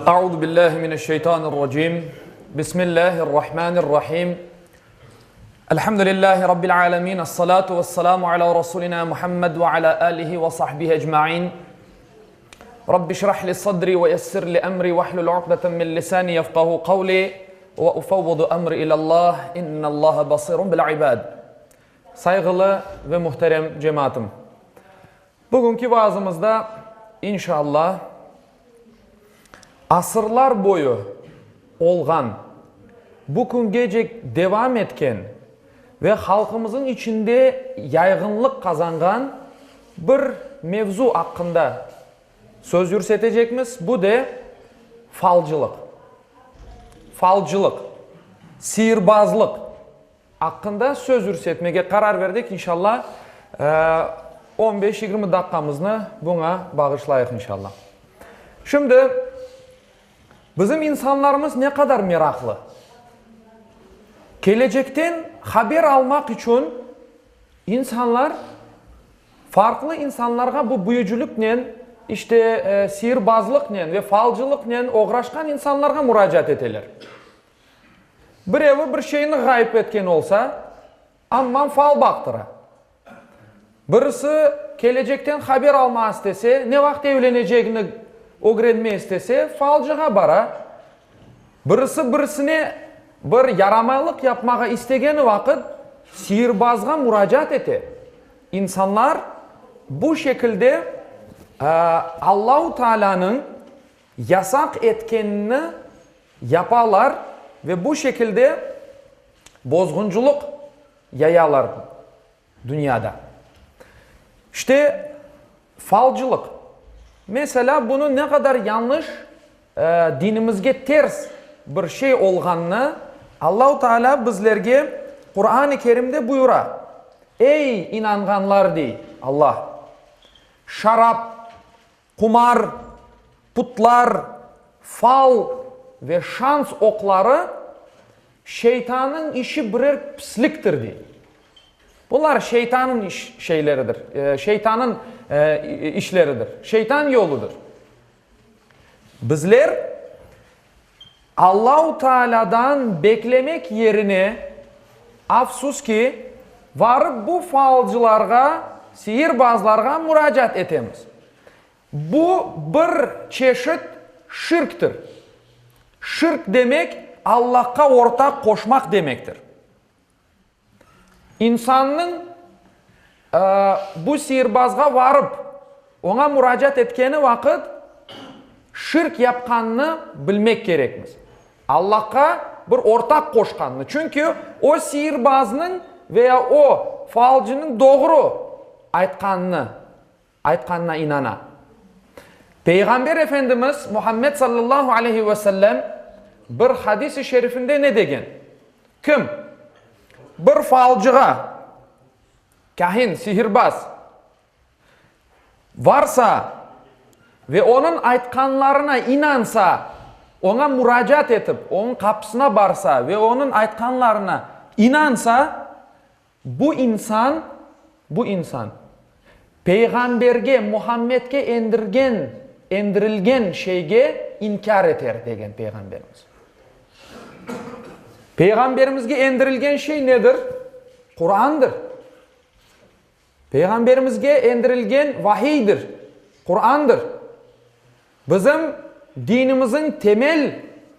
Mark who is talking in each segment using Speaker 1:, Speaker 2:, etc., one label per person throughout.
Speaker 1: Euzu billahi mineşşeytanirracim. Bismillahirrahmanirrahim. Elhamdülillahi rabbil alamin. Essalatu vesselamu ala rasulina Muhammed ve ala alihi ve sahbihi ecmaîn. Rabbi şrah li sadri ve yessir li emri ve hlul uqdeten min lisani yefkahu kavli ve ufevvidu emri ilallah. İnnallaha basirun bil ibad. Sayğılı ve muhterem cemaatım! Bugünki vaazımızda, inşallah, asırlar boyu olğan, bu küngecek devam etken ve halqımızın içinde yayğınlıq qazanğan bir mevzu aqqında söz yürsetecekmiz, bu de falcılıq. Falcılıq, siirbazlıq. Aqqında söz yürsetmege qarar berdik, inşalla, on beş-yigirmi daqqamıznı buña bağışlayıq, inşalla. Şimdi, bizim insanlarımız ne qadar meraqlı. Kelecekten haber almaq içün insanlar farqlı insanlarğa bu büyücüliknen, işte, siirbazlıqnen ve falcılıqnen oğraşqan insanlarğa muracaat eteler. Birevi bir şeyni ğayıp etken olsa, amman fal baqtıra. Birisi kelecekten haber almağa istese, ne vaqıt evlenecegini ögrenme istese, falcığa bara. Birisi birisine bir yaramaylıq yapmağa istegeni vaqıt, siyirbazğa muracaat ete. İnsanlar bu şekilde Allahu Taalânıñ yasaq etkenini yapalar ve bu şekilde bozğunculıq yayalar dünyada. İşte, falcılıq. Meselâ, bunı ne qadar yañlış, dinimizge ters bir şey olğanını Allahu Teala bizlerge Quran-ı Kerimde buyura. Ey, inanğanlar, dey Allah, şarap, Qumar, putlar, fal ve şans oqları şeytanıñ işi birer pisliktir, dey. Bular şeytanıñ iş şeyleridir, şeytanıñ işleridir, şeytan yoludır. Bizler Allahu Taalâdan beklemek yerine, afsus ki, varıp bu falcılarğa, sihirbazlarğa muracaat etemiz. Bu bir çeşit şirktir. Şirk demek, Allahqa ortaq qoşmaq demektir. İnsannıñ bu sihirbazğa varıp, oña muracaat etkeni vaqıt, şirk yapqanını bilmek kerekmiz. Allahqa bir ortaq qoşqanını. Çünki o sihirbaznıñ veya o falcınıñ doğru aytqanını aytqanına inana. Peyğamber Efendimiz Muhammed sallallahu aleyhi ve sellem bir hadis-i şerifinde ne degen? Kim bir falcığa, kahin, sihirbaz, varsa ve onıñ aytqanlarına inansa, oña muracaat etip, onıñ qapısına barsa ve onıñ aytqanlarına inansa, Bu insan, bu insan, Peyğamberge, Muhammedke endirgen, endirilgen şeyge inkâr eter, degen Peyğamberimiz. Peyğamberimizge endirilgen şey nedir? Qurandır. Peyğamberimizge endirilgen vahiydir, Qurandır. Bizim dinimizin temel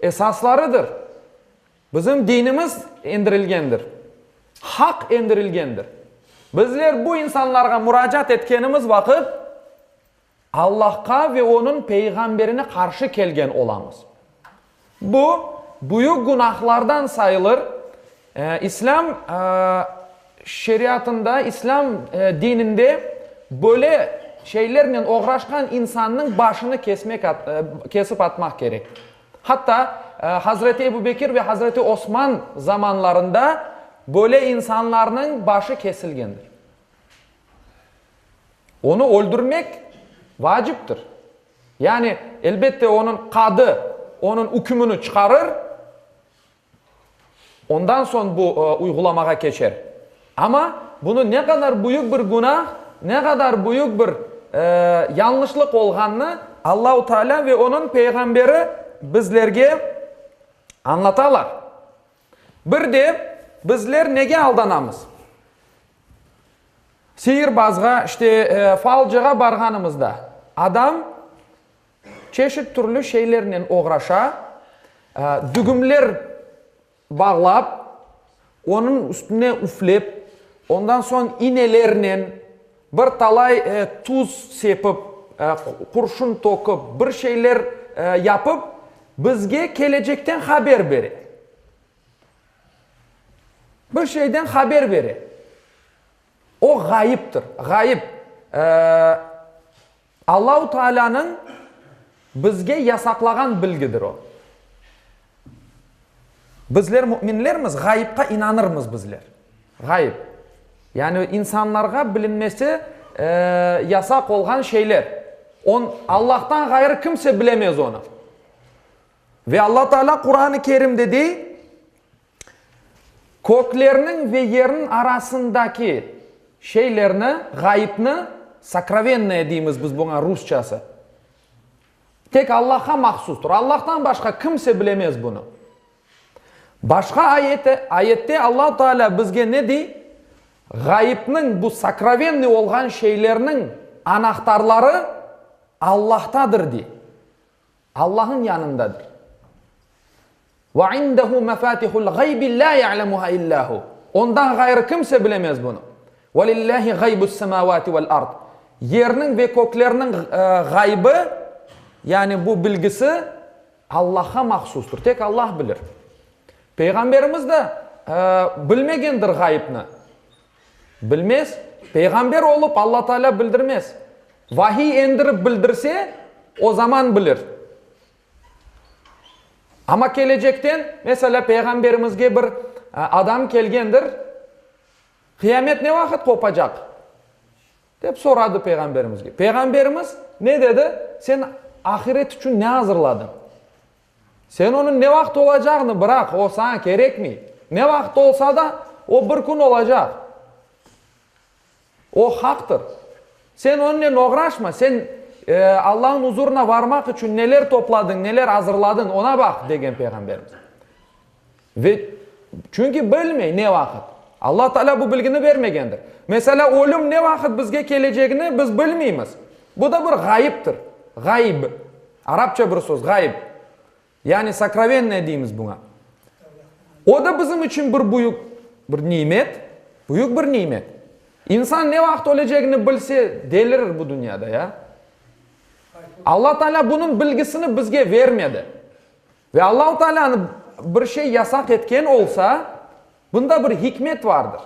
Speaker 1: esaslarıdır. Bizim dinimiz endirilgendir. Haq endirilgendir. Bizler bu insanlarğa muracaat etkenimiz vaqıt, Allahqa ve Onıñ Peyğamberine qarşı kelgen olamız. Bu, büyük günahlardan sayılır. İslâm şeriatında, İslâm dininde böyle şeylernen oğraşqan insannıñ başını kesmek, kesip atmaq kerek. Hatta Hazreti Ebu Bekir ve Hazreti Osman zamanlarında böyle insanlarnıñ başı kesilgendir. Onı öldürmek vaciptir. Yani, elbette, onıñ qadı onıñ ükmüni çıqarır, Ondan soñ bu uyğulamağa keçer. Amma bunı ne qadar büyük bir günah, ne qadar büyük bir yañlışlıq olğanını Allahu Teala ve onıñ Peyğamberi. bizlerge añlatalar. Bir de bizler nege aldanamız? Sihirbazğa, işte, falcığa barğanımızda adam çeşit türlü şeylernen oğraşa, dügümler bağlap, onıñ üstüne üflep, ondan soñ inelernen bir talay tuz sepip, qurşun tökip, bir şeyler yapıp, bizge kelecekten haber bere. Bir şeyden haber bere. O ğayıptır. Ğayıp. Allahu Taalânıñ bizge yasaqlağan bilgidir o. Bizler müminlermiz, ğayıpqa inanırmız bizler. Ğayıp. Yani insanlarğa bilinmesi yasaq olğan şeyler. On, Allahtan ğayrı kimse bilemez onı. Ve Alla Taalâ Quran-ı Kerimde dey, Köklerniñ ve yerniñ arasındaki şeylerni, ğayıpnı, sokrovennoye deymiz biz buña rusçası, tek Allahqa mahsustır. Allahtan başqa kimse bilemez bunı. Başqa ayette, ayette Allahu Teala bizge ne dey? Ğayıpnıñ, bu sokrovennıy olğan şeylerniñ anahtarları Allahtadır dey. Allah'ın yanındadır. Ve indehu mefatihul gaybi la ya'lemuha illa hu. Ondan ğayrı kimse bilemez bunı. Ve lillahi gaybus semavati vel ard. Yerniñ ve köklerniñ ğaybı, yani bu bilgisi Allah'a mahsustır. Tek Allah bilir. Peyğamberimiz de bilmegendir ğayıpnı. Bilmez. Peyğamber olıp Alla Teala bildirmez. Vahiy endirip bildirse, o zaman bilir. Amma kelecekten, meselâ, Peyğamberimizge bir adam kelgendir, Qıyamet ne vaqıt qopacaq? Dep soradı Peyğamberimizge. Peyğamberimiz ne dedi? Sen ahiret içün ne azırladıñ? Sen onıñ ne vaqıt olacağını bıraq, o saña kerekmey. Ne vaqıt olsa da, o bir kün olacaq. O haqtır. Sen onınen oğraşma, sen Allañıñ uzurına varmaq içün neler topladıñ, neler azırladıñ, ona baq, degen Peyğamberimiz. Ve çünki bilmey ne vaqıt. Alla Teala bu bilgini bermegendir. Meselâ, ölüm ne vaqıt bizge kelecegini biz bilmeymiz. Bu da bir ğayıptır. Ğayıb. Arapça bir söz, ğayıb. Yani sokrovennoye deymiz buña. O da bizim içün bir büyük bir nimet, büyük bir nimet. İnsan ne vaqıt ölecegini bilse, delirir bu dünyada, ya. Alla Teala bunıñ bilgisini bizge vermedi. Ve Allahu Tealânı bir şey yasaq etken olsa, bunda bir hikmet vardır.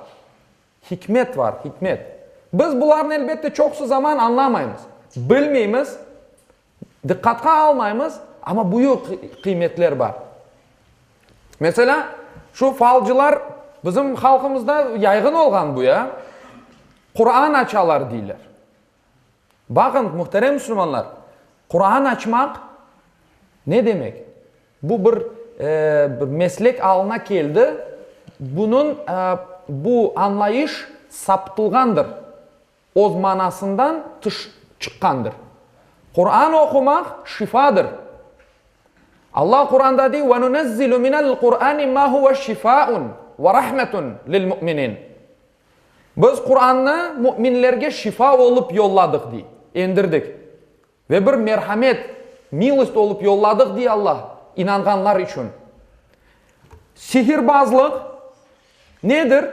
Speaker 1: Hikmet var, hikmet. Biz bularnı, elbette, çoqusı zaman añlamaymız, bilmeymiz, diqqatqa almaymız, amma büyük qıymetler bar. Meselâ, şu falcılar, bizim halqımızda yayğın olğan bu ya, Quran açalar deyler. Baqıñ, muhterem müslümanlar, Quran açmaq ne demek? Bu bir, bir meslek alına keldi, bunıñ, bu añlayış sapıtılğandır, öz manasından tış çıqqandır. Quran oqumaq şifadır. Allah Quranda dey, Ve nunezzilu minel Qurani ma huve şifaun ve rahmetun lil mu'minin. Biz Qurannı müminlerge şifa olıp yolladıq, dey, endirdik. Ve bir merhamet, milost, olıp yolladıq, dey Allah, inanğanlar içün. Sihirbazlıq nedir?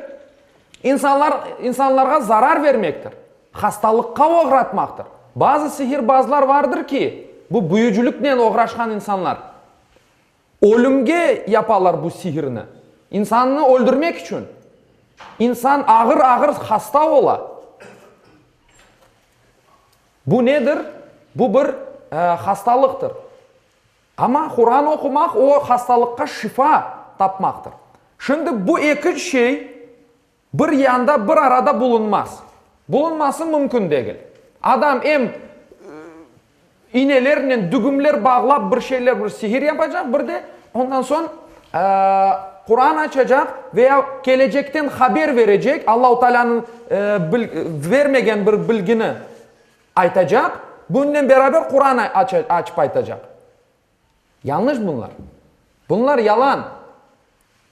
Speaker 1: İnsanlar, insanlarğa zarar vermektir, hastalıqqa oğratmaqtır. Bazı sihirbazlar vardır ki, bu büyücüliknen oğraşqan insanlar, Ölümge yapalar bu sihirni. İnsannı öldürmek içün. İnsan ağır-ağır hasta ola. Bu nedir? Bu bir hastalıqtır. Amma Quran oqumaq o hastalıqqa şifa tapmaqtır. Şimdi bu eki şey Bir yanda, bir arada bulunmaz. Bulunması mümkün degil. Adam em inelernen dügümler bağlap bir şeyler, bir sihir yapacaq, bir de ondan soñ Quran açacaq ve ya kelecekten haber berecek, Allahu Taalânıñ vermegen bir bilgini aytacaq, bunınen beraber Quran açıp aytacaq. Yañlış bunlar. Bunlar yalan.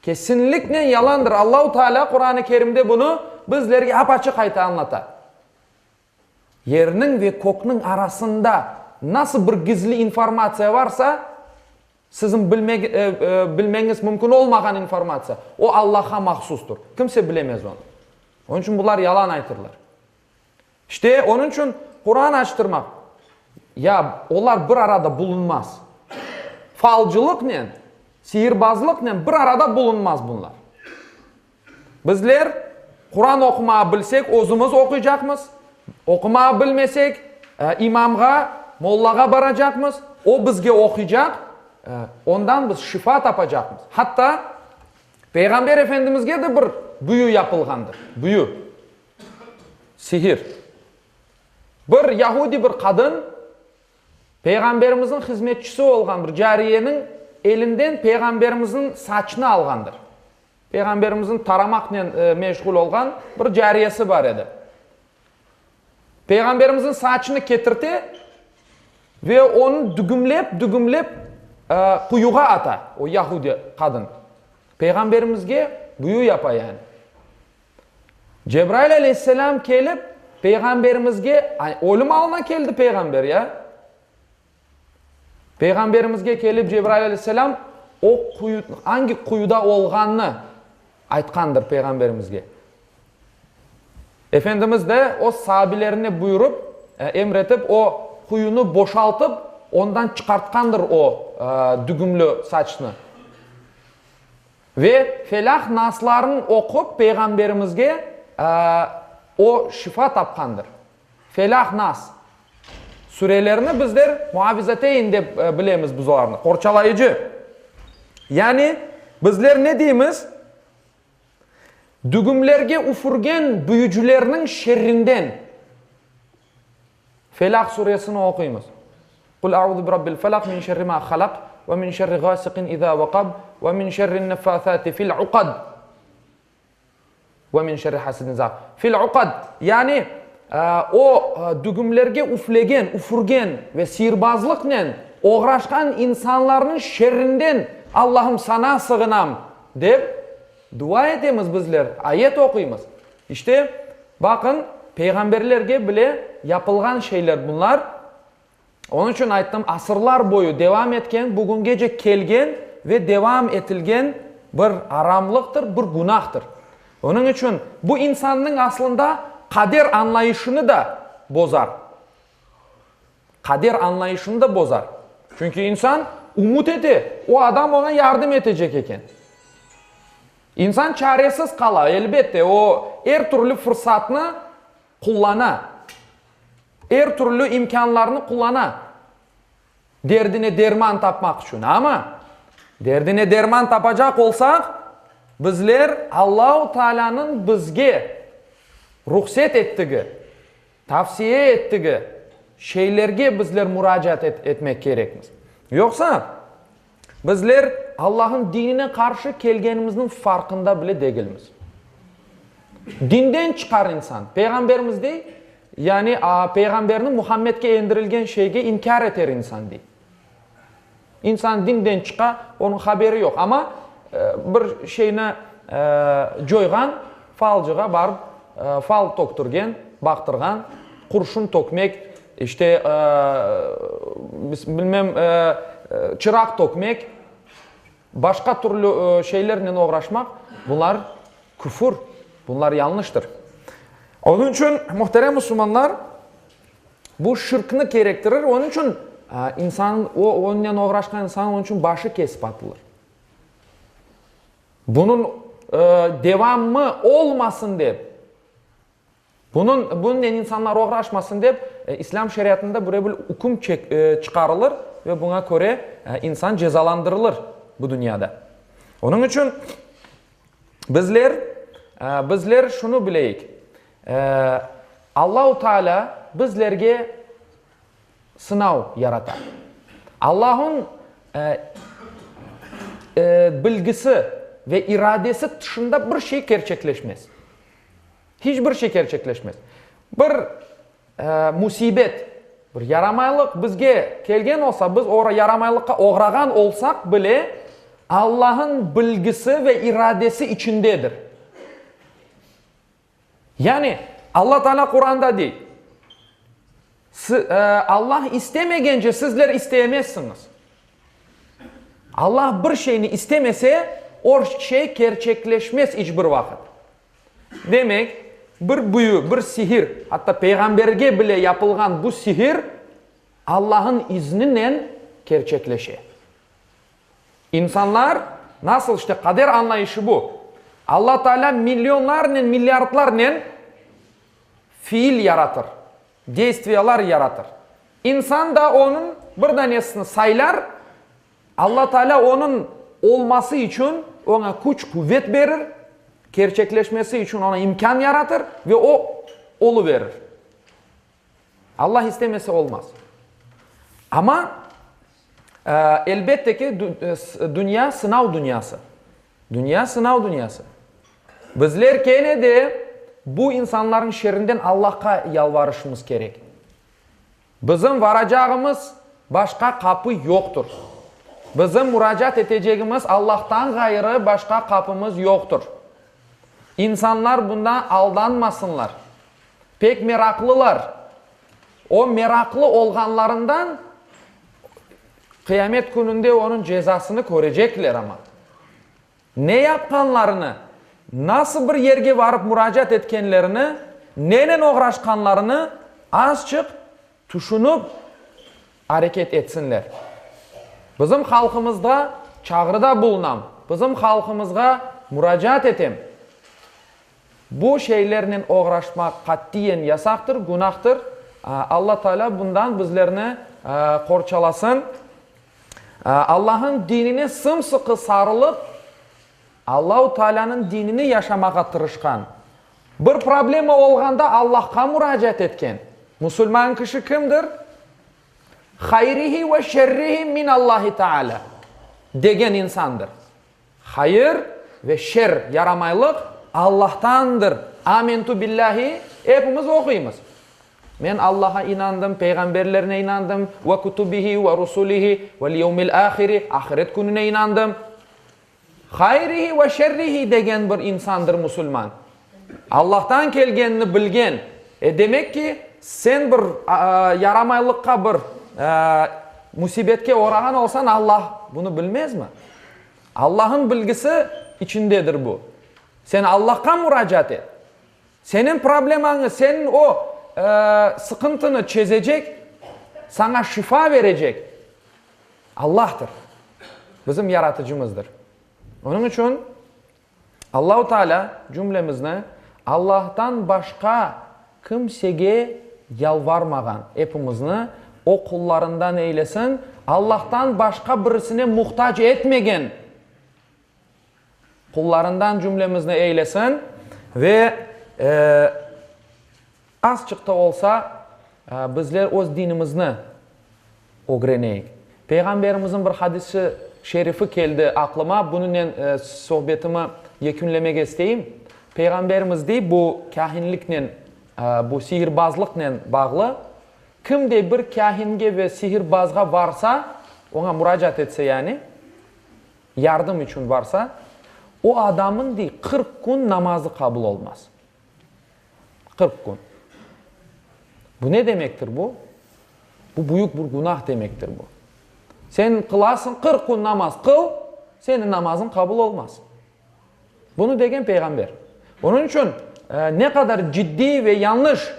Speaker 1: Kesinliknen yalandır. Allahu Teala Quran-ı Kerimde bunı bizlerge ap-açıq ayta, añlata. Yerniñ ve kökniñ arasında nasıl bir gizli informatsiya varsa, siziñ bilmeñiz mümkün olmağan informatsiya, o Allahqa mahsustır. Kimse bilemez onı. Onıñ içün bular yalan aytırlar. İşte, onıñ içün Quran açtırmaq, ya olar bir arada bulunmaz. Falcılıqnen, sihirbazlıqnen bir arada bulunmaz bunlar. Bizler Quran oqumağa bilsek, özümiz oquycaqmız, oqumağa bilmesek, imamğa, mollağa baracaqmız, o bizge oquycaq, ondan biz şifa tapacaqmız. Hatta Peyğamber Efendimizge de bir büyü yapılğandır, büyü, sihir. Bir yahudi bir qadın Peyğamberimizniñ hızmetçisi olğan bir cariyeniñ elinden Peyğamberimizniñ saçını alğandır. Peyğamberimizniñ taramaqnen meşğul olğan bir cariyesi bar edi. Peyğamberimizniñ saçını ketirte ve onı dügümlep, dügümlep quyuğa ata, o yahudi qadın. Peyğamberimizge büyü yapa yani. Cebrail aleyhisselâm kelip, Peyğamberimizge, ölüm alına keldi Peyğamber ya. Peyğamberimizge kelip Cebrail aleyhisselâm o quyu, angi quyuda olğanını aytqandır Peyğamberimizge. Efendimiz de o sahabilerine buyurıp, emretip, o quyunı boşaltıp, ondan çıqartqandır o dügümli saçnı. Ve Felâh Nasların oqup Peyğamberimizge o şifa tapqandır. Felâh Nas surelerini bizler Muavvizateyn dep bilemiz biz olarnı, qorçalayıcı. Yani bizler ne deymiz? Dügümlerge üfürgen büyücülerniñ şerrinden. Felâh suresini oquymız. Qul a'uzu birabbil felaq min şerri ma halaq ve min şerri gâsiqin izâ veqab ve min şerrin neffâsâti fil uqad ve min şerri hasidin izâ fil uqad. Yani, o, dügümlerge üflegen, üfürgen ve sihirbazlıqnen oğraşqan insanlarnıñ şerrinden Allahım saña sığınam, dep dua etemiz bizler, ayet oquymız. İşte, baqıñ, peyğamberlerge bile yapılğan şeyler bunlar. Onıñ içün ayttım, asırlar boyu devam etken, bugüngece kelgen ve devam etilgen bir aramlıqtır, bir günahtır. Onıñ içün bu insannıñ aslında qader añlayışını da bozar. Qader añlayışını da bozar. Çünki insan ümüt ete, o adam oña yardım etecek eken. İnsan çaresiz qala, elbette, o, er türlü fırsatnı qullana, er türlü imkânlarnı qullana derdine derman tapmaq içün. Amma derdine derman tapacaq olsaq, bizler Allahu Taalânıñ bizge ruhset ettigi, tavsiye ettigi şeylerge bizler muracaat etmek kerekmiz. Yoqsa, Bizler Allah'ın dinine qarşı kelgenimizniñ farqında bile degilmiz. Dinden çıqar insan, Peyğamberimiz dey, yani Peyğamberniñ Muhammedke endirilgen şeyge inkâr eter insan dey. İnsan dinden çıqa, onıñ haberi yoq, amma bir şeyni coyğan, falcığa barıp fal töktürgen, baqtırğan, qurşun tökmek, İşte, bilmem, çıraq tökmek, başqa türlü şeylernen oğraşmaq, bunlar küfür, bunlar yañlıştır. Onıñ içün, muhterem musulmanlar, bu şirkni kerektirir, onıñ içün insan, o, onen oğraşqan insannıñ onıñ içün başı kesip atılır. Bunıñ devamı olmasın dep. Bunıñ, bunıñnen insanlar oğraşmasın dep, İslâm şeriatında böyle bir üküm çıqarılır ve buña köre insan cezalandırılır bu dünyada. Onıñ içün bizler, bizler şunı bileyik, Allahu Teala bizlerge sınav yarata. Allah'ın bilgisi ve iradesi tışında bir şey kerçekleşmez. Hiç bir şey kerçekleşmez. Bir musibet. Bir yaramaylıq bizge kelgen olsa, biz o yaramaylıqqa oğrağan olsaq bile, Allahıñ bilgisi ve iradesi içindedir. Yani, Alla Teala Quranda dey, Allah istemegence sizler isteyemezsiñiz. Allah bir şeyni istemese, o şey kerçekleşmez iç bir vaqıt. Demek, bir büyü, bir sihir, atta peyğamberge bile yapılğan bu sihir Allah'ın izninen kerçekleşe. İnsanlar, nasıl işte qader añlayışı bu. Alla Teala milyonlarnen, milyardlarnen fiil yaratır, deystviyalar yaratır. İnsan da onıñ bir danesini saylar, Alla Teala onıñ olması içün oña küç-quvet berir, kerçekleşmesi içün oña imkân yaratır ve o oluverir. Allah istemese olmaz. Amma, elbette ki, dünya sınav dünyası. Dünya sınav dünyası. Bizler kene de bu insanlarnıñ şerrinden Allahqa yalvarışımız kerek. Bizim varacağımız başqa qapı yoqtur. Bizim muracaat etecegimiz Allahtan ğayrı başqa qapımız yoqtur. İnsanlar bunda aldanmasınlar. Pek meraqlılar. O meraqlı olğanlarından qıyamet kününde onıñ cezasını körecekler amma. Ne yapqanlarını, nasıl bir yerge varıp muracaat etkenlerini, nenen oğraşqanlarını azçıq tüşünip areket etsinler. Bizim halqımızda çağrıda bulunam, bizim halqımızğa muracaat etem. Bu şeylernen oğraşmaq qatiyen yasaqtır, günahtır. Alla Teala bundan bizlerni qorçalasın. Allah'ın dinine sımsıqı sarılıp, Allahu Teala'nıñ dinini yaşamağa tırışqan, bir problema olğanda Allahqa muracaat etken musulman kişi kimdir? Hayrihi ve şerrihi min Allahi Teala degen insandır. Hayır ve şer, yaramaylıq, Allahtandır. Amentu billahi, epimiz oquymız. Men Allaha inandım, peyğamberlerine inandım, ve kutubihi, ve rusulihi, vel yevmil ahiri, ahiret kününe inandım. Hayrihi ve şerrihi degen bir insandır musulman. Allahtan kelgenini bilgen. E, demek ki, sen bir yaramaylıqqa, bir musibetke oğrağan olsañ, Allah bunı bilmezmi? Allah'ın bilgisi içindedir bu. Sen Allahqa muracaat et. Seniñ problemañı, seniñ o sıqıntını çezecek, saña şifa verecek Allah'tır. Bizim Yaratıcımızdır. Onıñ içün Allahu Teala cümlemizni Allahtan başqa kimsege yalvarmağan epimizni O qullarından eylesin, Allahtan başqa birisine muhtac etmegen qullarından cümlemizni eylesin ve azçıq da olsa bizler öz dinimizni ögreneyik. Peyğamberimizniñ bir hadisi şerifi keldi aqlıma, bunınen sohbetimi yekünlemege isteyim. Peyğamberimiz dey, bu kâhinliknen, bu sihirbazlıqnen bağlı, kim dey bir kâhinge ve sihirbazğa varsa, oña muracaat etse yani, yardım içün varsa, o adamın dey 40 kün namazı qabul olmaz. 40 kün. Bu ne demektir bu? Bu büyük bir günah demektir bu. Sen qılasıñ, 40 kün namaz qıl, seniñ namazıñ qabul olmaz. Bunı degen peyğamber. Onıñ içün ne qadar ciddiy ve yanlış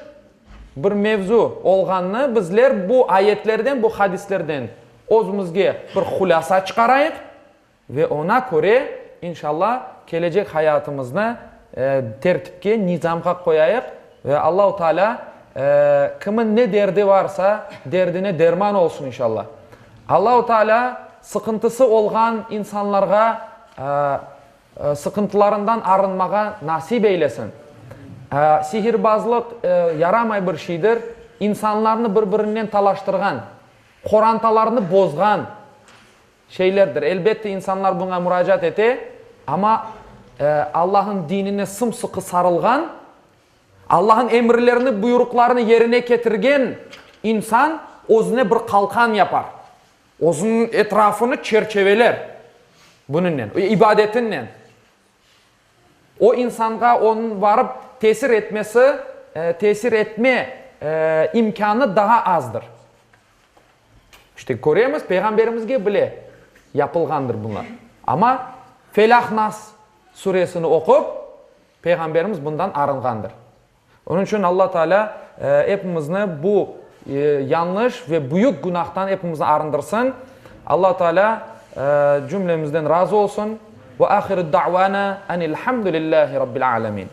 Speaker 1: bir mevzu olğanını bizler bu ayetlerden, bu hadislerden özümizge bir hulâsa çıqarayıq Ve oña köre, inşalla, kelecek hayatımıznı tertipke, nizamğa qoyayıq ve Allahu Teala kimin ne derdi varsa, derdine derman olsun, inşalla. Allahu Teala sıqıntısı olğan insanlarğa sıqıntılarından arınmağa nasip eylesin. Sihirbazlıq yaramay bir şeydir, insanlarnı bir-birinden talaştırğan, qorantalarnı bozğan Şeylerdir. Elbette, insanlar buña muracaat ete, amma Allah'ın dinine sımsıqı sarılğan, Allah'ın emirlerini, buyruqlarını yerine ketirgen insan. özüne bir qalqan yapar. Özüniñ etrafını çerçeveler bunıñnen, ibadetinen. O insanğa onıñ varıp tesir etmesi, tesir etme imkânı daa azdır. İşte, köremiz, Peyğamberimizge bile yapılğandır bunlar. Amma Felâh, Nas suresini oqup, Peyğamberimiz bundan arınğandır. Onıñ içün Alla Tealâ epimizni bu yañlış ve büyük günahtan epimizni arındırsın. Alla Tealâ cümlemizden razı olsun. Ve ahiru da'vana enilhamdülillahi rabbil alemin.